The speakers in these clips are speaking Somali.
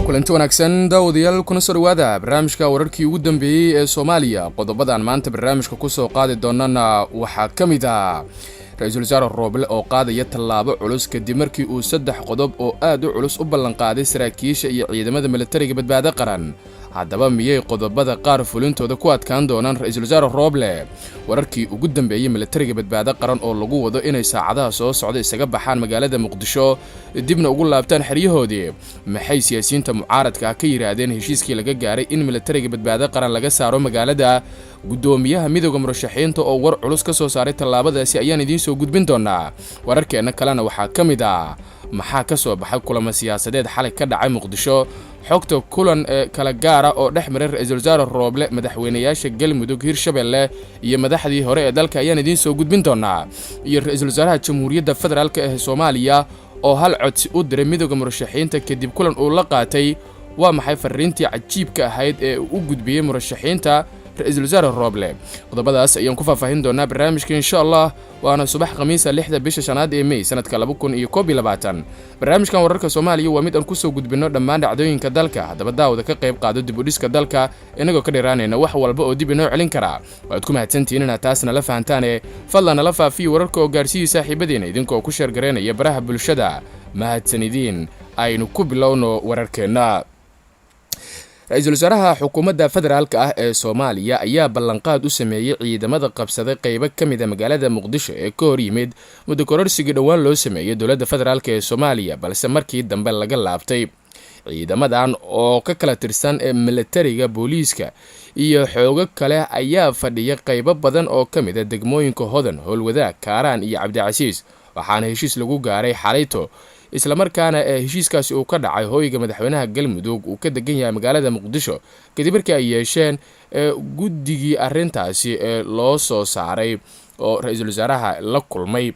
Kulanti wanaagsan, daawadayaal, kuna soo dhawaada barnaamijka wararkii ugu dambeeyey ee Soomaaliya. Qodobadan maanta barnaamijka kusoo qaadi doonana waxaa ka mid ah Ra-iisul Wasaare Rooble oo qaadaya tallaabo culus kadib markii uu saddex qodob oo aad u culus u ballanqaaday saraakiisha iyo ciidamada militariga Badbaado Qaran. Haddaba, miyay qodobada qaar fulintooda ku adkaan doonaan Ra-iisul Wasaare Rooble? Wararkii ugu dambeeyey militariga Badbaado Qaran oo lagu wado inay saacadaha soo socda isaga baxaan magaalada Muqdisho, dibna ugu laabtaan xeryahoodii. Maxay siyaasiyiinta mucaaradka ah ka yidhaahdeen heshiiskii laga gaaray in militariga Badbaado Qaran laga saaro magaalada? Guddoomiyaha Midooda Murashaxiinta oo war culus ka soo saaray tallaabadaasi ayaan idiin soo gudbin doonaa. Wararkeenna kalena waxaa ka mid ah: maxaa ka soo baxay kulamo siyaasadeed xalay ka dhacay Muqdisho? Xogta kulan ee kala gaara oo dhex maray Ra-iisul Wasaare Rooble, madaxweynayaasha Galmudug, Hirshabelle iyo madaxdii hore ee dalka ayaan idiin soo gudbin doonaa, iyo Ra-iisul Wasaaraha Jamhuuriyadda Federaalk ee Soomaaliya oo hal codsi u diray Midooda Murashaxiinta kadib kulan uu la qaatay. Waa maxay fariintii cajiibka ahayd ee uu u gudbiyey murashaxiinta Ra-iisul Wasaare Rooble? Qodobadaas ayaan ku faahfaahin doonaa barnaamijka, insha Allah. Waana subax Khamiisa, 6da bisha shanaad ee Mey, sanadka 2021. Barnaamijkan wararka Soomaaliya waa mid aan kusoo gudbinno dhammaan dhacdooyinka dalka. Haddaba daawada, ka qayb qaado dib u dhiska dalka, inagoo ka dheeraanayna wax walba oo dib inoo celin karaa. Waad ku mahadsantihiin inaad taas nala fahantaane. Fadlan nala faafiyi wararka oo gaarsiiyey saaxiibadeena, idinkoo ku share garaynaya baraha bulshada. Mahadsanidin. Aynu ku bilowno wararkeenna. Ra-iisul Wasaaraha xukuumadda federaalka ah ee Soomaaliya ayaa ballanqaad u sameeyey ciidamada qabsaday qeybo ka mid a magaalada Muqdisho ee ka hor yimid muddo kororsigii dhowaan loo sameeyey dowladda federaalk ee Soomaaliya, balse markii dambe laga laabtay. Ciidamadan oo ka kala tirsan ee militariga, booliiska iyo xoogo kale ayaa fadhiya qeybo badan oo ka mid a degmooyinka Hodan, Howlwadaag, Kaaraan iyo Cabdicasiis, waxaana heshiis lagu gaaray xalayto, islamarkaana ee heshiiskaasi uu ka dhacay hooyga madaxweynaha Galmudug uu ka degan yahay magaalada Muqdisho, kadib markii ay yeesheen guddigii arrintaasi ee loo soo saaray oo ra-iisul wasaaraha la kulmay.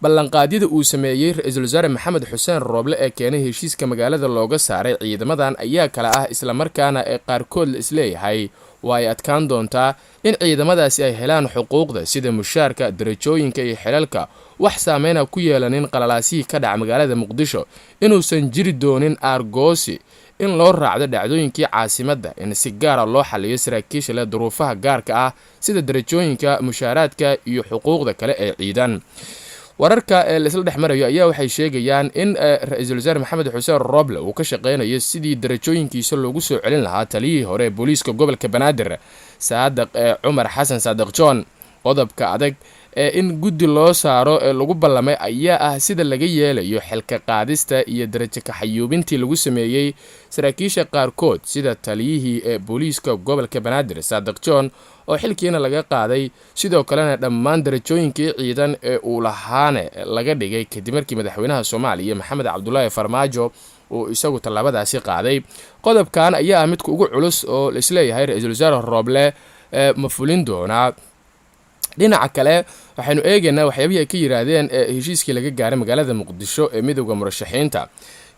Ballanqaadyada uu sameeyey Ra-iisul Wasaare Maxamed Xuseen Rooble ee keenay heshiiska magaalada looga saaray ciidamadan ayaa kale ah, islamarkaana ee qaarkood la isleeyahay waa ay adkaan doontaa in ciidamadaasi ay helaan xuquuqda sida mushaarka, darajooyinka iyo xilalka, wax saameyna ku yeelanin qalalaasihii ka dhaca magaalada Muqdisho, inuusan jiri doonin aargoosi, in loo raacdo dhacdooyinkii caasimadda, in si gaara loo xaliyo saraakiisha leh duruufaha gaarka ah sida darajooyinka, mushaaraadka iyo xuquuqda kale ee ciidan. Wararka ee laisla dhex marayo ayaa waxay sheegayaan in Ra-iisul Wasaare Maxamed Xuseen Roble uu ka shaqeynayo sidii darajooyinkiisa loogu soo celin lahaa taliyihii hore ee booliiska gobolka Banaadir, Saadaq ee Cumar Xasan, Saadiq John. Qodobka adag ee in guddi loo saaro ee lagu ballamay ayaa ah sida laga yeelayo xilka qaadista iyo darajo kaxayuubintii lagu sameeyey saraakiisha qaarkood, sida taliyihii ee booliiska gobolka Banaadir, Saadiq John, oo xilkiina laga qaaday, sidoo kalena dhammaan darajooyinkii ciidan ee uu lahaane laga dhigay, kadib markii madaxweynaha Soomaaliya Maxamed Cabdulaahi Farmaajo uu isagu tallaabadaasi qaaday. Qodobkan ayaa ah midka ugu culus oo laisleeyahay Ra-iisul Wasaare Rooble ma fulin doonaa. Dhinaca kale, waxaynu eegaynaa waxyaabihii ay ka yiraahdeen ee heshiiskii laga gaaray magaalada Muqdisho ee Midowda Murashaxiinta,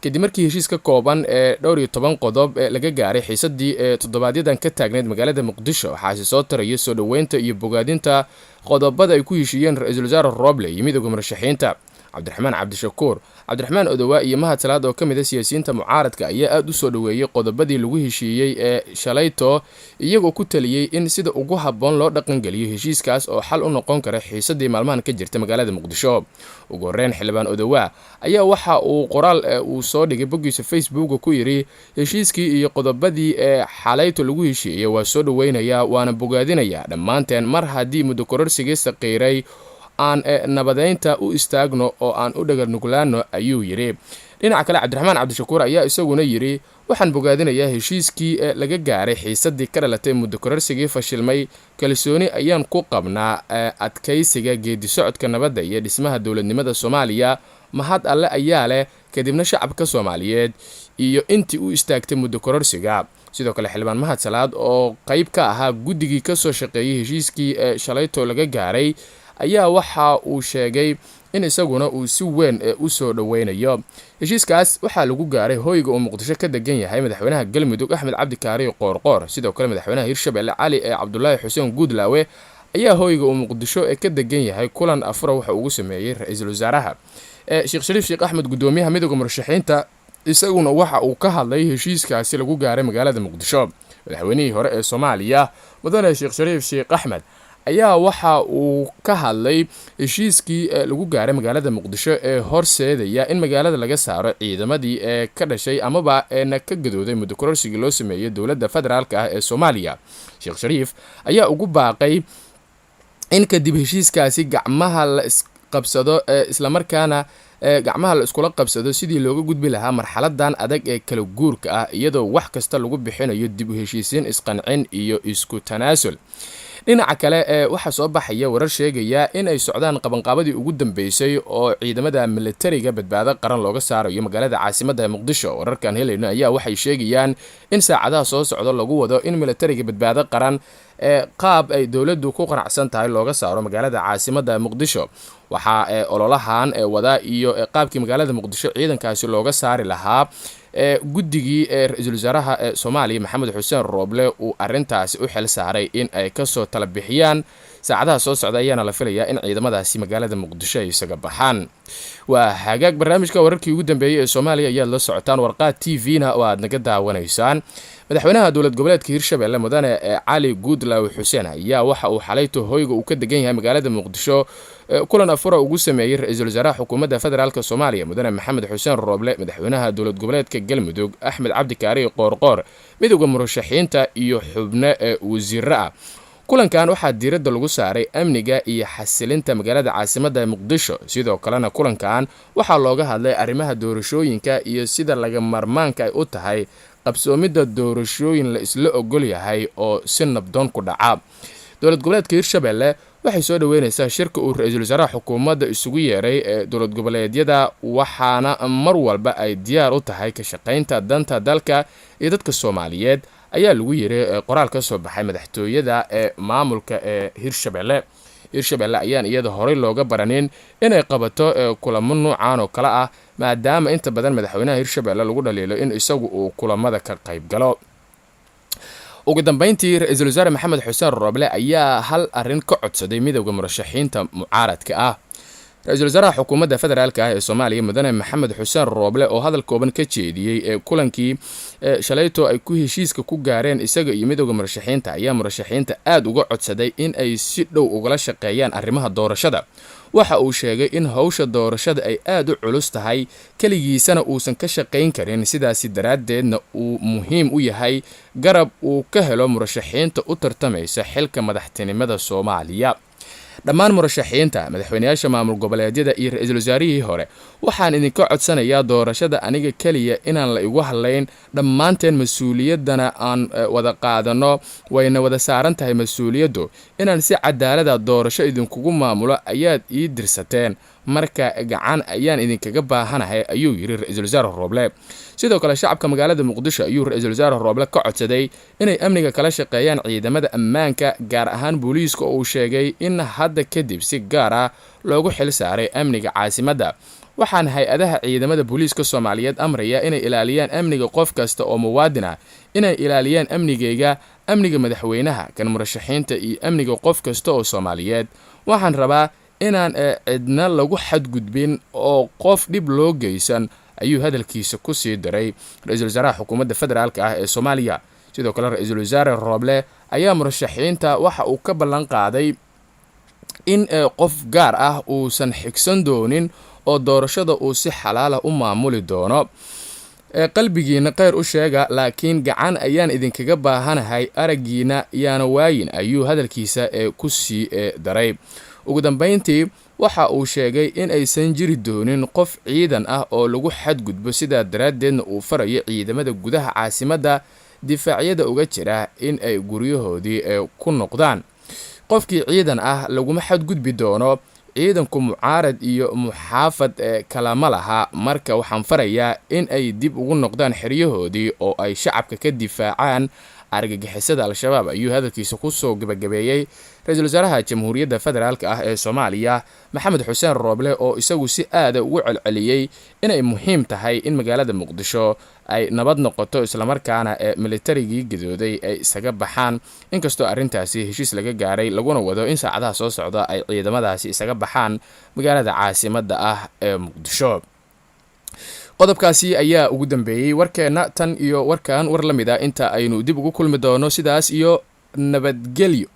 kadib markii heshiis ka kooban ee dhowr iyo toban qodob ee laga gaaray xiisadii ee toddobaadyadan ka taagneyd magaalada Muqdisho. Waxaase soo taraya soo dhoweynta iyo bogaadinta qodobada ay ku heshiiyeen Ra-iisul Wasaare Roble iyo Midowda Murashaxiinta. Cabdiraxmaan Cabdishakuur, Cabdiraxmaan Odowaa iyo Mahad Salaad oo ka mid a siyaasiyiinta mucaaradka ayaa aada u soo dhoweeyey qodobadii lagu heshiiyey ee shalayto, iyagoo ku taliyey in sida ugu habboon loo dhaqangeliyo heshiiskaas oo xal u noqon kara xiisadii maalmahan ka jirta magaalada Muqdisho. Ugu horreyn, xildhibaan Odowaa ayaa waxa uu qoraal uu soo dhigay boggiisa Facebooka ku yidhi: "Heshiiskii iyo qodobadii ee xalayto lagu heshiiyey waa soo dhoweynayaa, waana bogaadinayaa dhammaanteen. Mar haddii muddo kororsigii saqiiray, aan nabadeynta u istaagno oo aan u dhaganuglaano," ayuu yidhi. Dhinaca kale, Cabdiraxmaan Cabdishakuur ayaa isaguna yidhi: "Waxaan bogaadinayaa heshiiskii ee laga gaaray xiisadii ka dhalatay muddo kororsigii fashilmay. Kalsooni ayaan ku qabnaa adkaysiga geedi socodka nabadda iyo dhismaha dowladnimada Soomaaliya. Mahad Alle ayaa leh, kadibna shacabka Soomaaliyeed iyo intii u istaagtay muddo kororsiga." Sidoo kale, xildhibaan Mahad Salaad oo qayb ka ahaa guddigii kasoo shaqeeyey heshiiskii ee shalayto laga gaaray ayaa waxa uu sheegay in isaguna uu si weyn u soo dhoweynayo heshiiskaas. Waxaa lagu gaaray hoyga uu Muqdisho ka degan yahay madaxweynaha Galmudug, Axmed Cabdi Kaariyo Qoorqoor. Sidoo kale, madaxweynaha Hirshabelle, Cali ee Cabdulaahi Xuseen Guudlaawe, ayaa hoyga uu Muqdisho ee ka degan yahay kulan afura waxa ugu sameeyey ra-iisul wasaaraha. Sheekh Shariif Sheekh Axmed, guddoomiyaha Midowda Murashaxiinta, Isaguna waxa uu ka hadlay heshiiskaasi lagu gaaray magaalada Muqdisho. Madaxweynihii hore ee Soomaaliya, Mudane Sheekh Shariif Sheekh Axmed, ayaa waxa uu ka hadlay heshiiskii lagu gaaray magaalada Muqdisho ee horseedaya in magaalada laga saaro ciidamadii ee ka dhashay amaba eena ka gadooday muddo kororsigii loo sameeyey dowladda federaalka ah ee Soomaaliya. Sheekh Shariif ayaa ugu baaqay in kadib heshiiskaasi gacmaha la isqabsado, islamarkaana gacmaha la iskula qabsado sidii looga gudbi lahaa marxaladan adag ee kala guurka ah, iyadoo wax kasta lagu bixinayo dib u heshiisiin, isqancin iyo isku tanaasul. Dhinaca kale, ee waxaa soo baxaya warar sheegaya in ay socdaan qabanqaabadii ugu dambeysay oo ciidamada militariga Badbaado Qaran looga saarayo magaalada caasimadda ee Muqdisho. Wararkan helayno ayaa waxay sheegayaan in saacadaha soo socda lagu wado in militariga Badbaado Qaran ee qaab ay dowladdu ku qanacsan tahay looga saaro magaalada caasimadda Muqdisho. Waxaa ee ololahan ee wadaa iyo qaabkii magaalada Muqdisho ciidankaasi looga saari lahaa ee guddigii ee ra-iisul wasaaraha ee Soomaaliya, Maxamed Xuseen Rooble, uu arintaasi u xil saaray in ay kasoo tala bixiyaan. Saacadaha soo socda ayaana la filayaa in ciidamadaasi magaalada Muqdisho ay isaga baxaan. Waa hagaag, barnaamijka wararkii ugu dambeeyey ee Soomaaliya ayaad la socotaan, Warqaad TV-na oo aad naga daawanaysaan. Madaxweynaha dowlad goboleedka Hirshabelle, Mudane Cali Guudlaaw Xuseen, ayaa waxa uu xalayto hoyga uu ka degan yahay magaalada Muqdisho kulan afura ugu sameeyey ra-iisul wasaaraha xukuumadda federaalk Soomaaliya, Mudane Maxamed Xuseen Rooble, madaxweynaha dowlad goboleedka Galmudug, Axmed Cabdikaari Qoorqoor, midowda murashaxiinta iyo xubno ee wasiiro ah. Kulankan waxaa diiradda lagu saaray amniga iyo xasilinta magaalada caasimadda ee Muqdisho. Sidoo kalena kulankan waxaa looga hadlay arrimaha doorashooyinka iyo sida laga marmaanka ay u tahay qabsoomidda doorashooyin la isla ogol yahay oo si nabdoon ku dhaca. Dowlad goboleedka Hirshabelle waxay soo dhaweyneysaa shirka uu ra-iisul wasaaraha xukuumadda isugu yeeray ee dowlad goboleedyada, waxaana mar walba ay diyaar u tahay ka shaqaynta danta dalka iyo dadka Soomaaliyeed, ayaa lagu yiri qoraal ka soo baxay madaxtooyada ee maamulka ee Hirshabelle. Hirshabelle ayaan iyada horey looga baranin inay qabato kulamo nuucan oo kale ah, maadaama inta badan madaxweynaha Hirshabelle lagu dhaliilo in isagu uu kulamada ka qayb galo. Ugu dambeyntii, ra-iisul wasaare Maxamed Xuseen Rooble ayaa hal arrin ka codsaday midowda murashaxiinta mucaaradka ah. Ra-iisul wasaaraha xukuumadda federaalka ah ee Soomaaliya, Mudane Maxamed Xuseen Rooble, oo hadal kooban ka jeediyey ee kulankii shalayto ay ku heshiiska ku gaareen isaga iyo midowda murashaxiinta, ayaa murashaxiinta aada uga codsaday in ay si dhow ugala shaqeeyaan arrimaha doorashada. Waxa uu sheegay in howsha doorashada ay aada u culus tahay, keligiisana uusan ka shaqayn karin, sidaasi daraaddeedna uu muhiim u yahay garab uu ka helo murashaxiinta u tartamaysa xilka madaxtinimada Soomaaliya. Dhammaan murashaxiinta, madaxweyneyaasha maamul goboleedyada iyo ra-iisul wasaarihii hore, waxaan idinka codsanayaa doorashada aniga keliya inaan la igu hadlayn, dhammaanteen mas-uuliyaddana aan wada qaadano, wayna wada saaran tahay mas-uuliyaddu. Inaan si cadaalada doorasho idinkugu maamulo ayaad ii dirsateen, marka gacan ayaan idinkaga baahanahay, ayuu yidhi ra-iisul wasaare Rooble. Sidoo kale, shacabka magaalada Muqdisho ayuu ra-iisul wasaare Rooble ka codsaday inay amniga kala shaqeeyaan ciidamada ammaanka, gaar ahaan booliiska, oo uu sheegay in hadda kadib si gaar ah loogu xil saaray amniga caasimadda. Waxaan hay-adaha ciidamada booliiska Soomaaliyeed amraya inay ilaaliyaan amniga qof kasta oo muwaadin ah, inay ilaaliyaan amnigayga, amniga madaxweynaha, kan murashaxiinta iyo amniga qof kasta oo Soomaaliyeed. Waxaan rabaa inaan cidna lagu xadgudbin oo qof dhib loo geysan, ayuu hadalkiisa ku sii daray ra-iisul wasaaraha xukuumadda federaalka ah ee Soomaaliya. Sidoo kale, ra-iisul wasaare Rooble ayaa murashaxiinta waxa uu ka ballan qaaday in qof gaar ah uusan xigsan doonin oo doorashada uu si xalaala u maamuli doono. Qalbigiina kheyr u sheega, laakiin gacan ayaan idinkaga baahanahay, araggiina yaana waayin, ayuu hadalkiisa ee ku sii daray. Ugu dambeyntii, waxa uu sheegay in aysan jiri doonin qof ciidan ah oo lagu xadgudbo, sidaa daraaddeedna uu farayo ciidamada gudaha caasimadda difaacyada uga jira in ay guryahoodii ku noqdaan. Qofkii ciidan ah laguma xadgudbi doono. Ciidanku mucaarad iyo muxaafad ee kalama laha, marka waxaan farayaa in ay dib ugu noqdaan xeryahoodii oo ay shacabka ka difaacaan argagixisada Al-Shabaab, ayuu hadalkiisa kusoo gabagabeeyey ra-iisul wasaaraha Jamhuuriyadda Federaalka ah ee Soomaaliya, Maxamed Xuseen Rooble, oo isagu si aada ugu celceliyey inay muhiim tahay in magaalada Muqdisho ay nabad noqoto, islamarkaana ee militarigii gadooday ay isaga baxaan, inkastoo arrintaasi heshiis laga gaaray, laguna wado in saacadaha soo socda ay ciidamadaasi isaga baxaan magaalada caasimadda ah ee Muqdisho. Qodobkaasi ayaa ugu dambeeyey warkeenna. Tan iyo warkan war la mid a inta aynu dib ugu kulmi doono, sidaas iyo nabadgelyo.